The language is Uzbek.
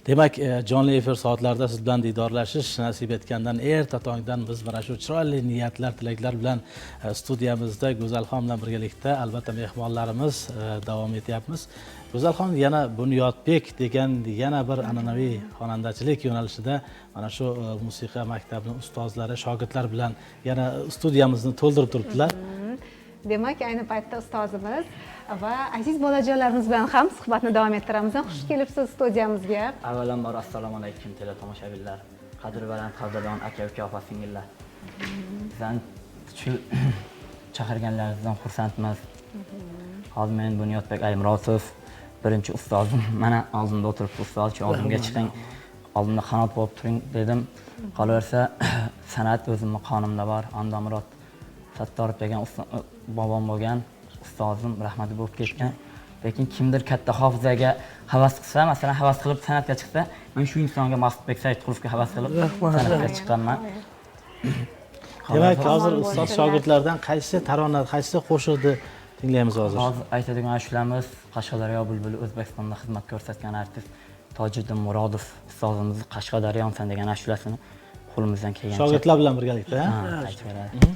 Demak, jonli efir soatlarida siz bilan diydorlashish nasib etgandan erta tongdan biz mana shu chiroyli niyatlar, tilaklar bilan studiyamizda Go'zalxon bilan birgalikda, albatta, mehmonlarimiz, davom etyapmiz. Go'zalxon, yana Bunyodbek degan yana bir an'anaviy xonandachilik yo'nalishida mana shu musiqa maktabining ustozlari, shogirdlar bilan yana studiyamizni to'ldirib turibdilar. Demak, ayni paytda ustozimiz va aziz bolajonlarimiz bilan ham suhbatni davom ettiramiz. Xush kelibsiz studiyamizga. Avvalambor, assalomu alaykum, teletomoshabinlar. Qadri baland, qadrdon aka, uka, opa, singillar. Bizani shu chaqirganlaringizdan xursandmiz. Hozir men Bunyodbek Alimurotov, birinchi ustozim mana oldimda o'tiribdi. Ustoz, shu oldimga chiqing, oldimda qanot bo'lib turing dedim. Qolaversa, san'at o'zimni qonimda bor. Andomurod Sattorov degan bobom bo'lgan, ustozim rahmatli bo'lib ketgan. Lekin kimdir katta hofizaga havas qilsa, masalan, havas qilib san'atga chiqsa, men shu insonga, Maqsudbek Saidqulovga havas qilib san'atga chiqqanman. Demak, hozir Omon ustoz bo'lsinlar. shogirdlardan qaysi tarona, qaysi qo'shiqni tinglaymiz hozir? Hozir aytadigan ashulamiz Qashqadaryo bulbuli, O'zbekistonda xizmat ko'rsatgan artist Tojiddin Murodov ustozimizni "Qashqadaryomsan" degan ashulasini qo'limizdan kelgancha Shogirdlar bilan birgalikda, ha? Ha, aytib beradi.